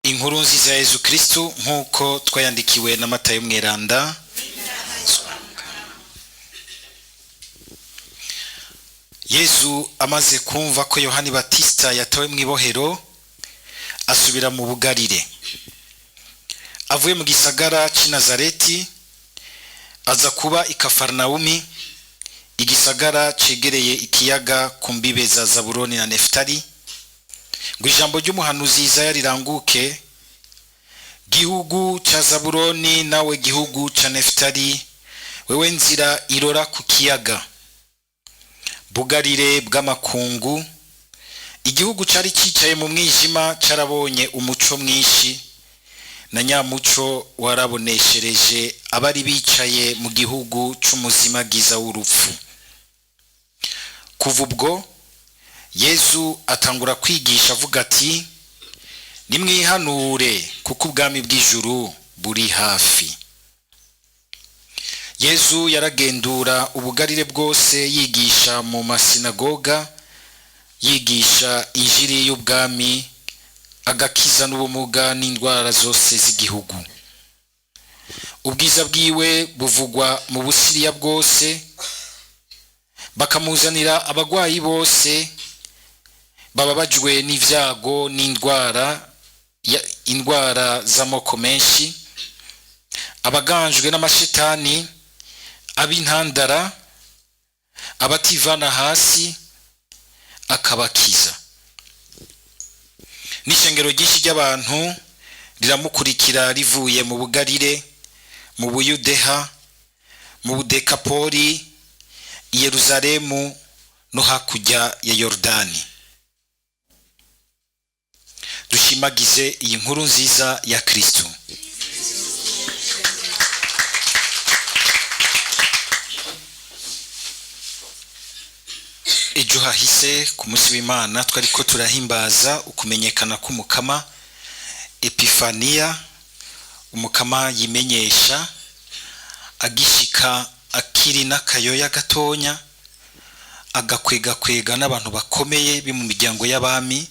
Inkuru nziza ya Yezu Kristu nk'uko twayandikiwe na Matayo Mweranda. Yezu amaze kumva ko Yohani Batista yatawe mu ibohero, asubira mu Bugarire. Avuye mu gisagara cy'i Nazareti, aza kuba i Kafarinawumi, igisagara cegereye ikiyaga ku mbibe za Zabuloni na Nefutali, ngo ijambo ry'umuhanuzi Yesaya riranguke: gihugu ca Zabuloni nawe gihugu ca Nefutali, wewe nzira irora ku kiyaga, bugarire bw'amakungu, igihugu cari cicaye mu mwijima carabonye umuco mwinshi, na nyamuco waraboneshereje abari bicaye mu gihugu c'umuzimagiza w'urupfu. Kuva ubwo Yezu atangura kwigisha avuga ati: nimwihanure kuko ubwami bw'ijuru buri hafi. Yezu yaragendura ubugarire bwose, yigisha mu masinagoga, yigisha injiri y'ubwami, agakiza n'ubumuga n'indwara zose z'igihugu. Ubwiza bwiwe buvugwa mu Busiriya bwose, bakamuzanira abagwayi bose bababajwe n'ivyago n'indwara, indwara z'amoko menshi, abaganjwe n'amashetani, ab'intandara, abativana hasi, akabakiza. N'ishengero ryinshi ry'abantu riramukurikira rivuye mu Bugarire, mu Buyudeha, mu Budekapoli, i Yeruzalemu no hakurya ya Yorodani. Dushimagize iyi nkuru nziza ya Kristo. Ejo hahise ku munsi w'Imana twariko turahimbaza ukumenyekana k'Umukama, Epifaniya, Umukama yimenyesha agishika akiri n'akayoya gatonya, agakwegakwega n'abantu bakomeye bi mu miryango y'abami,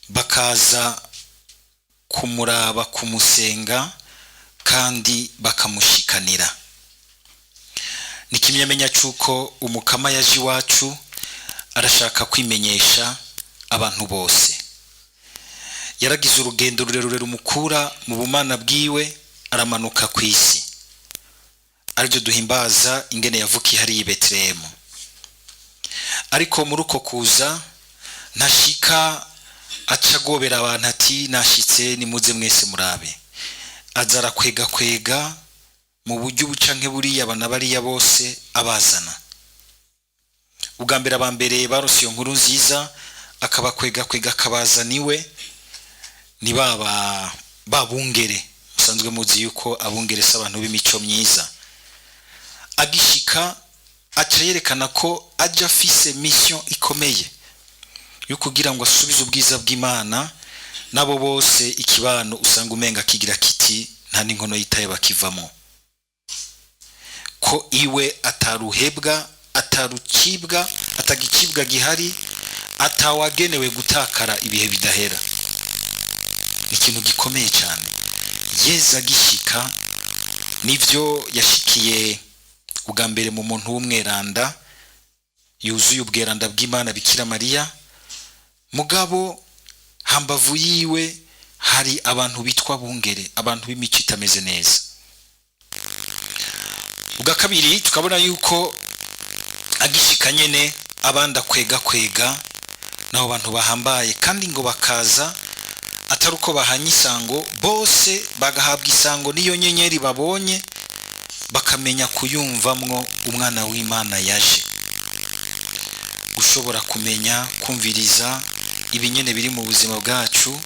bakaza kumuraba, kumusenga kandi bakamushikanira. Ni kimyamenya c'uko Umukama yaje iwacu, arashaka kwimenyesha abantu bose. Yaragize urugendo rurerure rumukura mu bumana bwiwe, aramanuka ku isi, aribyo duhimbaza ingene yavukiye hariya i Betelehemu. Ariko muri uko kuza ntashika aca agobera abantu ati nashitse nimuze mwese murabe. Aza arakwegakwega mu buryo buca nk'buriya abana bariya bose abazana. Ubwa mbere aba mbere barose iyo nkuru nziza, akabakwegakwega akabazana iwe, ni baba babungere musanzwe muzi yuko abungere si abantu b'imico myiza. Agishika aca yerekana ko aja afise mission ikomeye yo kugira ngo asubize ubwiza bw'Imana, nabo bose ikibano usanga umenga kigira kiti nta n'inkono yitaye bakivamo, ko iwe ataruhebwa, atarukibwa, atagicibwa gihari, atawagenewe gutakara ibihe bidahera. Ikintu gikomeye cyane. Yezu agishika nivyo yashikiye ubwa mbere mu muntu w'umweranda yuzuye ubweranda bw'Imana Bikira Mariya, mugabo hambavu yiwe hari abantu bitwa bungere, abantu b'imico itameze neza. Ubwa kabiri tukabona yuko agishika nyene abandi akwega kwega nabo bantu bahambaye, kandi ngo bakaza atari uko bahanye isango, bose bagahabwa isango n'iyo nyenyeri babonye, bakamenya kuyumvamwo umwana w'Imana yaje. Gushobora kumenya kumviriza ibinyene biri mu buzima bwacu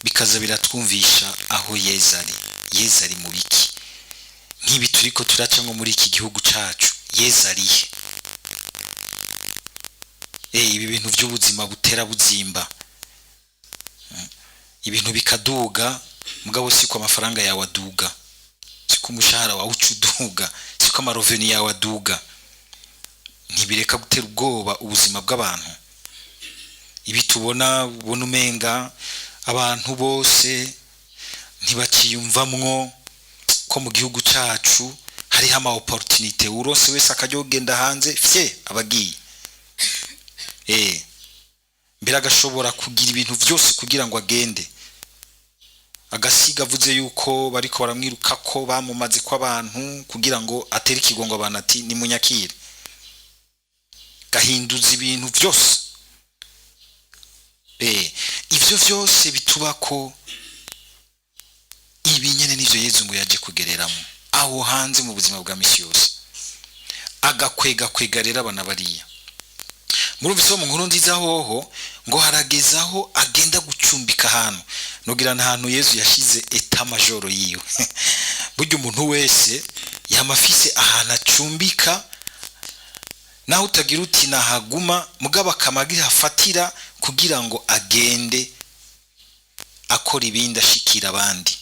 bikaza biratwumvisha aho Yezu ari. Yezu ari mu biki? Nk'ibi turiko turaca nko muri iki gihugu cacu, Yezu arihe? Ibi bintu by'ubuzima butera buzimba, ibintu bikaduga, mugabo siko amafaranga yawe aduga, siko umushahara wawe uca uduga, siko amaroveni yawe aduga. Ntibireka gutera ubwoba ubuzima bw'abantu. Ibi tubona, ubona umenga Abantu bose ntibakiyumvamwo ko mu gihugu cacu hariho ama opportunité, urose wese akajya kugenda hanze fye abagiye, mbere agashobora kugira ibintu vyose kugira ngo agende, agasiga avuze yuko bariko baramwiruka ko bamumaze ko abantu kugira ngo atere ikigongo abantu ati nimunyakire, gahinduza ibintu vyose. Ivyo vyose bitubako ibi nyene nivyo Yezu ngo yaje kugereramo aho hanze mu buzima bwa misi yose, agakwega kwega rero abana bariya. Murumvise mu nkuru nziza hoho ngo haragezaho agenda gucumbika ahantu, nugira ahantu Yezu yashize état-major yiwe. Burya umuntu wese yamafise ahantu acumbika, naho utagira uti nahaguma, mugabo akamagira hafatira kugira ngo agende akora ibindi ashikira abandi.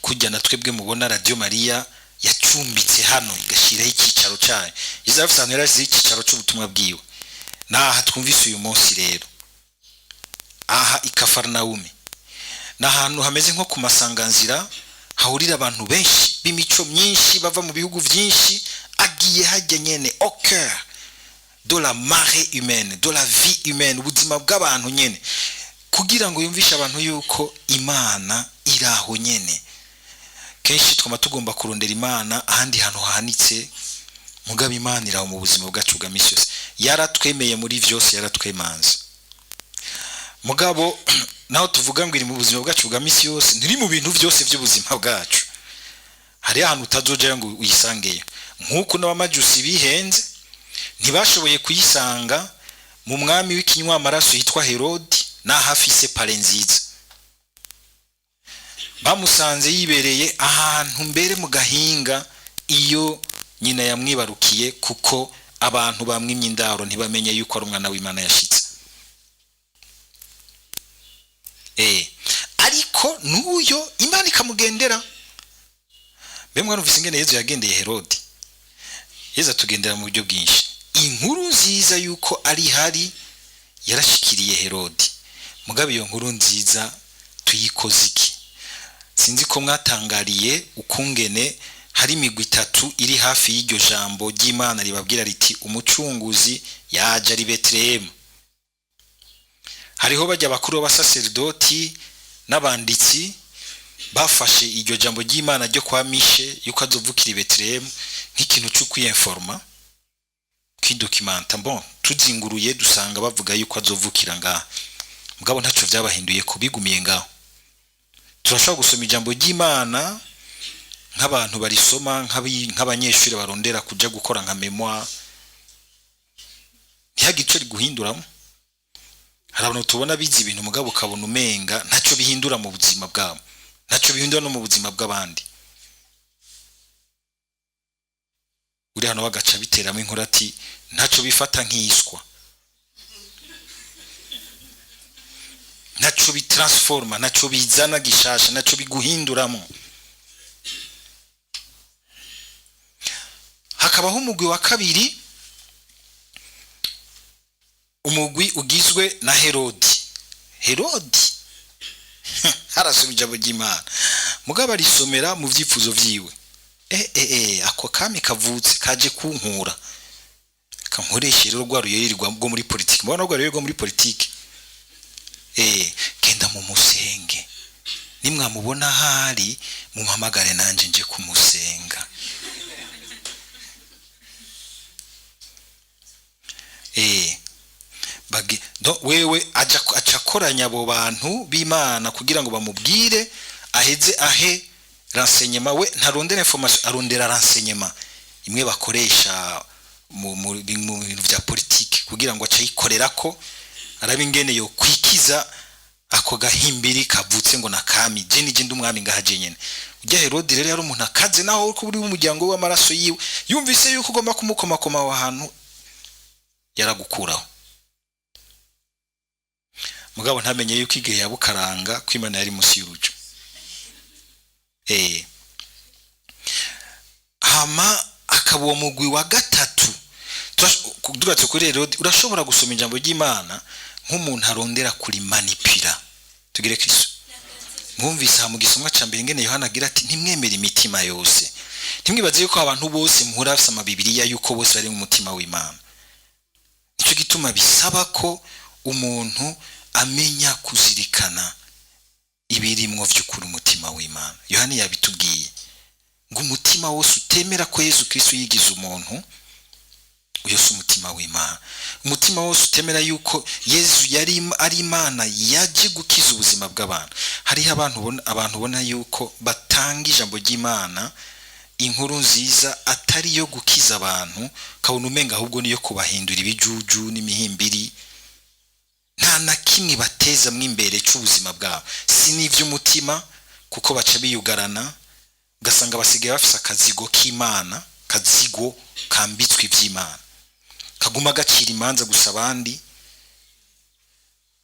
Kujya na twebwe mubona Radio Maria yacumbitse hano igashiraho icyicaro cyayo, Yezu afise ahantu yarashizeho icyicaro cy'ubutumwa bwiwe, naha twumvise uyu munsi rero aha i Kafarinawumi ni ahantu hameze nko ku masanganzira, hahurira abantu benshi b'imico myinshi bava mu bihugu byinshi. Agiye hajya nyene au cœur de la marée humaine, de la vie humaine, ubuzima bw'abantu nyene, kugira ngo yumvishe abantu yuko Imana iri aho nyene. Kenshi twama tugomba kurondera Imana ahandi hantu hahanitse, mugabo Imana iraho mu buzima bwacu bwa misi yose. Yaratwemeye muri vyose, yaratwemanze. Mugabo naho tuvuga ngo iri mu buzima bwacu bwa misi yose, ntiri mu bintu byose by'ubuzima bwacu. Hari ahantu utazojayo ngo uyisangeyo, nk'uko n'abamajusi bihenze ntibashoboye kuyisanga mu mwami w'ikinywa amaraso yitwa Herodi, n'aho afise palais nziza. Bamusanze yibereye ahantu mbere mu gahinga iyo nyina yamwibarukiye, kuko abantu bamwimye indaro ntibamenye yuko ari umwana w'Imana yashitse. Ariko n'uyo Imana ikamugendera. Mbe mwarumvise ingene Yezu yagendeye Herodi? Yezu atugendera mu buryo bwinshi. Inkuru nziza yuko ari hari yarashikiriye Herodi, mugabo iyo nkuru nziza tuyikoze iki? Sinzi ko mwatangariye ukungene hari imigwi itatu iri hafi y'iryo jambo ry'Imana ribabwira riti umucunguzi yaje ari Betelehemu. Hariho bajya bakuru b'abasaserdoti n'abanditsi bafashe iryo jambo ry'Imana ryo kwa Mishe yuko azovukira i Betelehemu nk'ikintu cyo kwiyenforma, kwidocumenta. Bon, tuzinguruye dusanga bavuga yuko azovukira ngaha, mugabo ntaco vyabahinduye ko bigumiye ngaho. Turashobora gusoma ijambo ry'Imana nk'abantu barisoma nk'abanyeshuri barondera kuja gukora nka mémoire, ntihagire ico riguhinduramo. Hari abantu tubona bize ibintu, mugabo ukabona umenga ntacyo bihindura mu buzima bwabo, ntacyo bihindura no mu buzima bw'abandi. Uri hano bagaca biteramo inkuru ati ntacyo bifata nk'iswa, ntacyo bitransforma, ntacyo bizana gishasha, ntacyo biguhinduramo. Hakabaho umugwi wa kabiri, umugwi ugizwe na Herodi. Herodi harasoma ijambo ry'Imana, mugabo arisomera mu vyifuzo vyiwe. Ako kami kavutse kaje kunkura, kankoreshe rero rwa ruyeri rwo muri politiki. Mubona rwa ruyeri rwo muri politiki, genda mu musenge, nimwamubona ahari mumuhamagare nanje nje kumusenga. Wewe aca akoranya abo bantu b'Imana kugira ngo bamubwire, aheze ahe renseignement. We ntarondera information, arondera renseignement imwe bakoresha mu bintu vya politike, kugira ngo ace yikorera ko arabe ingene yo kwikiza ako gahimbiri kavutse ngo nakami je nije ndi umwami ngaha je nyene. Ujya Herodi rero yari umuntu akaze, naho ko uri umuryango w'amaraso yiwe, yumvise yuko ugomba kumukomakoma aho hantu yaragukuraho. Mugabo ntamenye yuko igihe yabukaranga ko Imana yari munsi y'urujo. Hama akaba uwo mugwi wa gatatu. Duratse kuri Herodi, urashobora gusoma ijambo ry'Imana nk'umuntu arondera kurimanipira. Tugire Kristo. Mwumvise aha mu gisomwa ca mbere ingene Yohana agira ati: "Ntimwemere imitima yose." Ntimwibaze yuko abantu bose muhura bafise amabibiriya yuko bose bari mu mutima w'Imana. Nicyo gituma bisaba ko umuntu amenya kuzirikana ibirimwo vy'ukuri umutima w'Imana. Yohana yabitubwiye ngo umutima wose utemera ko Yezu Kristo yigize umuntu, uyo si umutima w'Imana. Umutima wose utemera yuko Yezu yari ari Imana yaje gukiza ubuzima bw'abantu. Hariho abantu ubona yuko batanga ijambo ry'Imana, inkuru nziza, atari iyo gukiza abantu, ukabona umenga ahubwo niyo kubahindura ibijuju n'imihimbiri. Nta na kimwe batezamwo imbere c'ubuzima bwabo, si n'ivy'umutima, kuko baca biyugarana, ugasanga basigaye bafise akazigo k'Imana, kazigo kambitswe ivy'Imana, kaguma gacira imanza gusa abandi,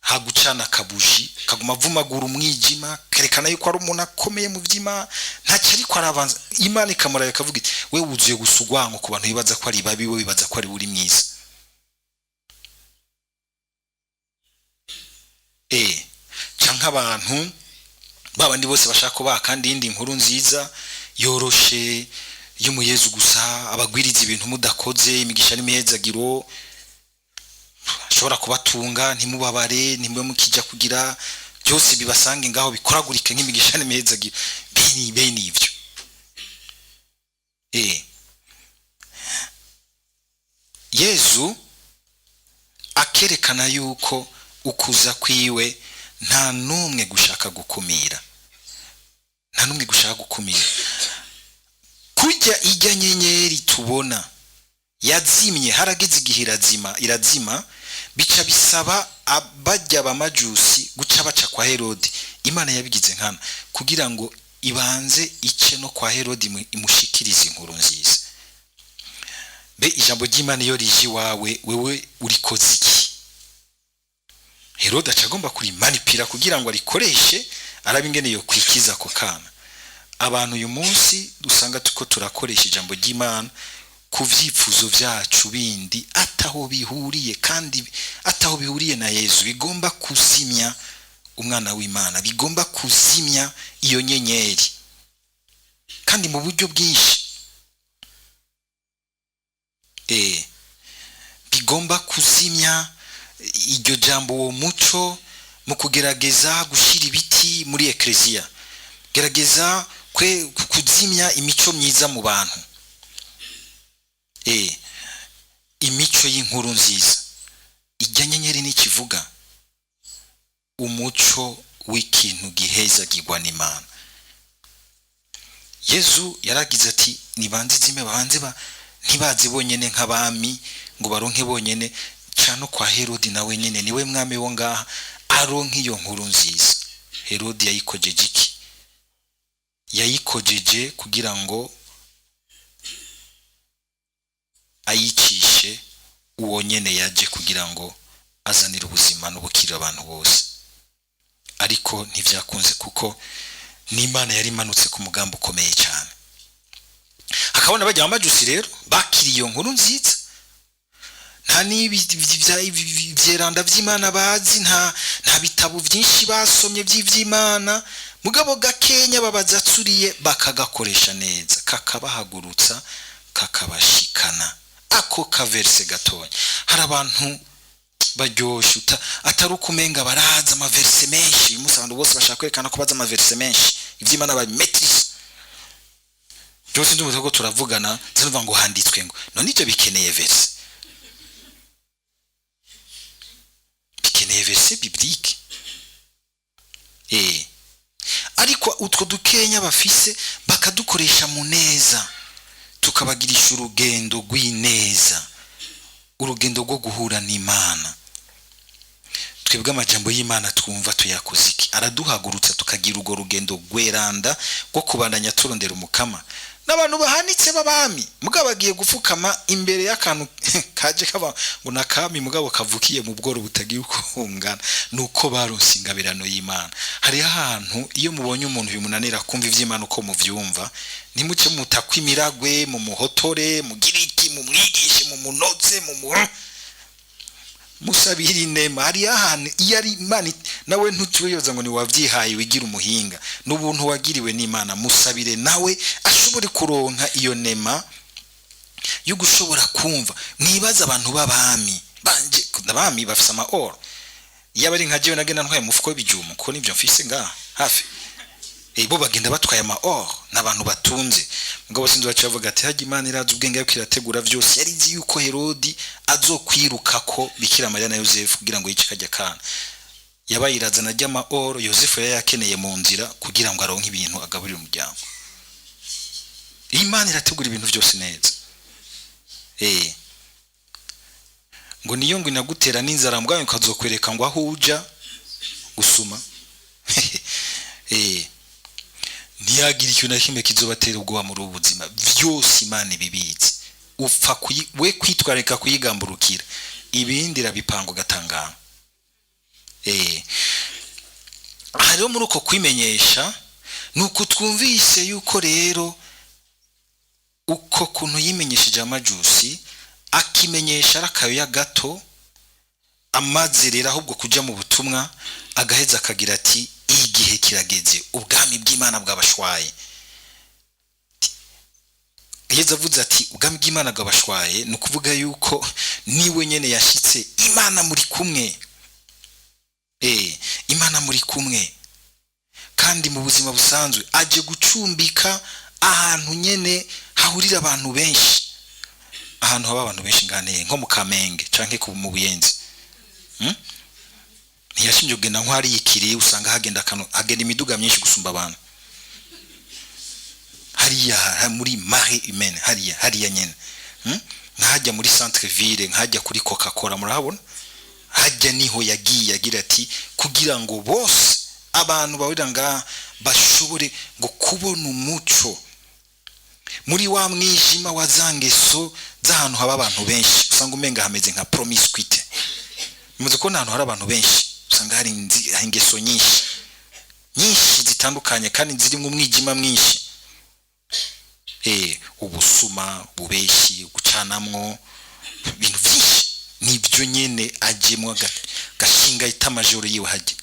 hagucana akabuji, kaguma avumagura umwijima, kerekana yuko ari umuntu akomeye mu vy'Imana, ntacyo ariko arabanza. Imana ikamuraba ikavuga iti: "We wuzuye gusa urwango ku bantu bibaza ko ari babi, we wibaza ko ari uri mwiza." Canke abantu babandi bose bashaka kubaha kandi iyindi nkuru nziza yoroshe y'umuyezu gusa, abagwiriza ibintu mudakoze, imigisha n'imihezagiro, ashobora kubatunga ntimubabare, ntimube mukijya kugira byose bibasange ngaho bikoragurike nk'imigisha n'imihezagiro, bene ivyo. Yezu akerekana yuko ukuza kwiwe nta n'umwe gushaka gukumira, nta n'umwe gushaka gukumira. Kurya ijya nyenyeri tubona yazimye, harageze igihe irazima, irazima, bica bisaba abajya bamajusi guca baca kwa Herodi. Imana yabigize nkana kugira ngo ibanze ice no kwa Herodi, imushikirize inkuru nziza. Mbe ijambo ry'Imana iyo rije iwawe, wewe urikoze iki? Herodi aca agomba kurimanipira kugira ngo arikoreshe, arabe ingene yo kwikiza ako kana. Abantu uyu munsi dusanga tuko turakoresha ijambo ry'Imana ku vyifuzo vyacu bindi ataho bihuriye, kandi ataho bihuriye na Yezu, bigomba kuzimya umwana w'Imana, bigomba kuzimya iyo nyenyeri, kandi mu buryo bwinshi. Bigomba kuzimya iryo jambo, uwo muco, mu kugerageza gushyira ibiti muri ekleziya, gerageza kuzimya imico myiza mu bantu, imico y'inkuru nziza. Ijya nyenyeri n'ikivuga umuco w'ikintu gihezagirwa n'Imana. Yezu yaragize ati: "Nibanze izime, babanze ntibaze bonyene nk'abami ngo baronke bonyene." Cano kwa Herodi, nawe nyene niwe mwami wo ngaha, aronke iyo nkuru nziza. Herodi yayikojeje iki? Yayikojeje kugira ngo ayicishe uwo nyene yaje kugira ngo azanire ubuzima n'ubukira abantu bose. Ariko ntivyakunze, kuko n'Imana yari imanutse ku mugambi ukomeye cyane. Hakabona bajya amajusi rero bakiriye iyo nkuru nziza, nta n'ivyeranda vy'Imana bazi, nta bitabo vyinshi basomye vy'ivy'Imana, mugabo gakenya babazatsuriye bakagakoresha neza, kakabahagurutsa, kakabashikana ako kaverse gatonya. Hari abantu baryoshe atari ukumenga baraza amaverse menshi. Uyu munsi abantu bose bashaka kwerekana ko bazi amaverse menshi, ivy'Imana babimetrize byose. Ndumva ko turavugana, nzumva ngo handitswe ngo none ivyo bikeneye verse, bikeneye verse biblique. Ariko utwo dukenya bafise bakadukoresha mu neza, tukabagirisha urugendo rw'ineza, urugendo rwo guhura n'Imana. Twebwe amajambo y'Imana twumva tuyakoze iki? Araduhagurutsa tukagira urwo rugendo rweranda rwo kubandanya turondera umukama. N'abantu bahanitse b'abami, mugabo bagiye gupfukama imbere y'akantu kaje kaba ngo nakami, mugabo kavukiye mu bworo butagira uko bungana, nuko baronse ingabirano y'Imana. Hariho ahantu iyo mubonye umuntu bimunanira kumva ivy'Imana uko muvyumva, ntimuce mutakwa imiragwe, mu muhotore, mugire iki, mumwigishe, mumunoze, Musabira inema. Hari ahantu iyo ari Imana nawe ntutuyoza ngo ni wavyihaye wigira umuhinga, n'ubuntu wagiriwe n'Imana. Musabire nawe ashobore kuronka iyo nema yo gushobora kumva. Mwibaza abantu b'abami banje, abami bafise ama or. Iyo abari nka jewe nagenda ntwaye umufuko w'ibijumu, ko nivyo mfise ngaha hafi. Bo bagenda batwaye ama or, n'abantu batunze. Mugabo sinzi baca bavuga ati hajya Imana iraza ubwenge yuko irategura vyose, yari izi yuko Herodi azokwiruka ko Bikira Mariya na Yosefu kugira ngo yice kajya kana. Yabaye irazana ry'ama or Yosefu yari yakeneye mu nzira kugira ngo aronke ibintu agaburira umuryango. Imana irategura ibintu byose neza. Ngo niyo ngo inagutera n'inzara mbwayo ukazokwereka ngo aho uja gusuma. Ntiyagira ikintu na kimwe kizobatera ubwoba muri ubu buzima, vyose Imana ibibizi. Upfa we kwitwararika kuyigamburukira, ibindi irabipanga ugatangara. Aha rero muri uko kwimenyesha nuko twumvise yuko rero uko kuntu yimenyesheje amajusi, akimenyesha ari akayoya gato, amaze rero ahubwo kuja mu butumwa agaheza akagira ati igihe kirageze, ubwami bw'Imana bwabashwaye. Yezu avuze ati ubwami bw'Imana bwabashwaye, ni ukuvuga yuko niwe nyene yashitse. Imana muri kumwe, Imana muri kumwe. Kandi mu buzima busanzwe aje gucumbika ahantu nyene hahurira abantu benshi, ahantu haba abantu benshi ngane nko mu Kamenge canke ku mu Buyenzi. Ntiyashinje kugenda nko hari ikiri, usanga hagenda akantu, hagenda imiduga myinshi gusumba abantu. Hariya muri marée humaine, hariya nyene, nkajya muri centre ville, nkajya kuri Coca Cola, murahabona hajya, niho yagiye agira ati kugira ngo bose abantu bahurira ngaha bashobore ngo kubona umuco muri wa mwijima wa za ngeso z'ahantu haba abantu benshi. Usanga umenga hameze nka promiscuité. Muzi ko ahantu hari abantu benshi usanga hari ingeso nyinshi nyinshi zitandukanye kandi zirimo umwijima mwinshi. Ubusuma, bubeshi, gucanamwo, ibintu byinshi. Nibyo nyene ajemwo gashinga itamajoro yiwe hajya.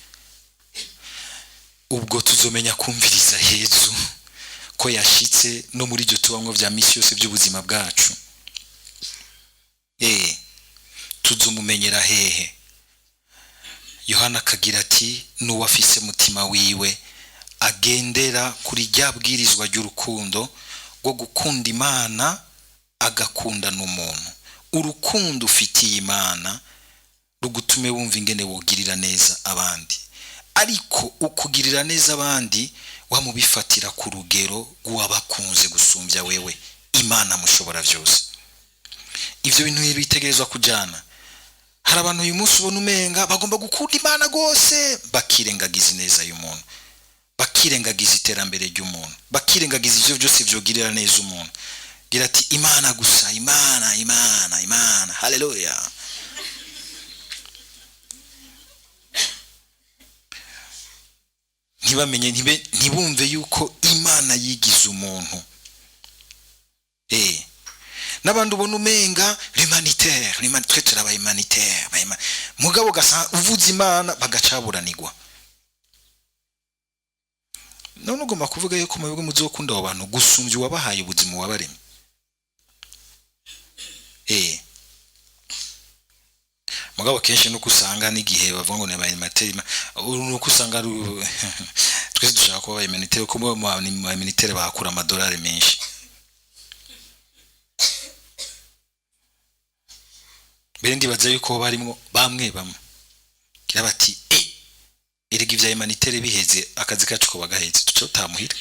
Ubwo tuzomenya kumviriza Yezu ko yashitse no muri iryo tubamwo vya misi yose by'ubuzima bwacu. Tuzumumenyera hehe? Yohana akagira ati n'uwafise mutima wiwe agendera kuri rya bwirizwa ry'urukundo rwo gukunda Imana agakunda n'umuntu. Urukundo ufitiye Imana rugutume wumva ingene wogirira neza abandi, ariko ukugirira neza abandi wamubifatira ku rugero rw'uwabakunze gusumbya wewe, Imana mushobora byose. Ivyo bintu bitegerezwa kujana. Hari abantu uyu munsi ubona umenga bagomba gukunda Imana rwose, bakirengagiza ineza y'umuntu, bakirengagiza iterambere ry'umuntu, bakirengagiza ivyo byose vyogirira neza umuntu. Gira ati Imana gusa, Imana, Imana, Imana, haleluya. Ntibamenye, ntibumve yuko Imana yigize umuntu. N'abandi ubona umenga l'humanitaire, twe turaba humanitaire, mugabo gasa uvuze Imana bagacaburanirwa. None ugomba kuvuga yuko mwebwe muzokunda abo bantu gusumbya uwabahaye ubuzima, wabaremye. Mugabo kenshi nuko usanga n'igihe bavuga ngo ni aba humanitaire, nuko usanga twese dushaka kuba aba humanitaire, kuko mu ba humanitaire bahakura amadolari menshi. Mbere ndibaza yuko barimwo bamwe bamwe kira bati erega ivya humanitaire biheze akazi kacu ko bagaheze tuco tamuhira.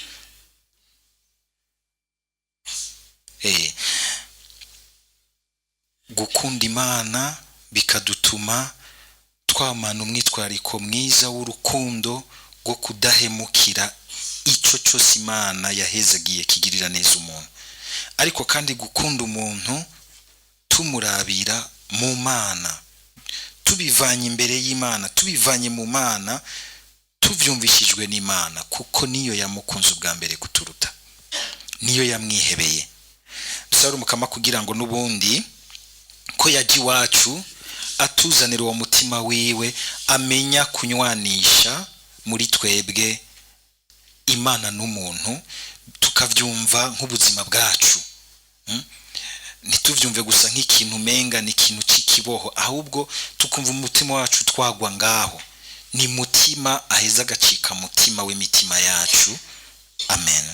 Gukunda Imana bikadutuma twamana umwitwariko mwiza w'urukundo rwo kudahemukira ico cose Imana yahezagiye kigirira neza umuntu, ariko kandi gukunda umuntu tumurabira mu Mana, tubivanye imbere y'Imana, tubivanye mu Mana, tuvyumvishijwe n'Imana, kuko niyo yamukunze ubwa mbere kuturuta, niyo yamwihebeye. Dusaba Umukama kugira ngo n'ubundi ko yaje iwacu atuzanira uwo mutima wiwe amenya kunywanisha muri twebwe Imana n'umuntu, tukabyumva nk'ubuzima bwacu. Ntitubyumve gusa nk'ikintu umenga ni ikintu cy'ikiboho, ahubwo tukumva umutima wacu twagwa ngaho. Ni mutima aheza agacika mutima w'imitima yacu. Amen.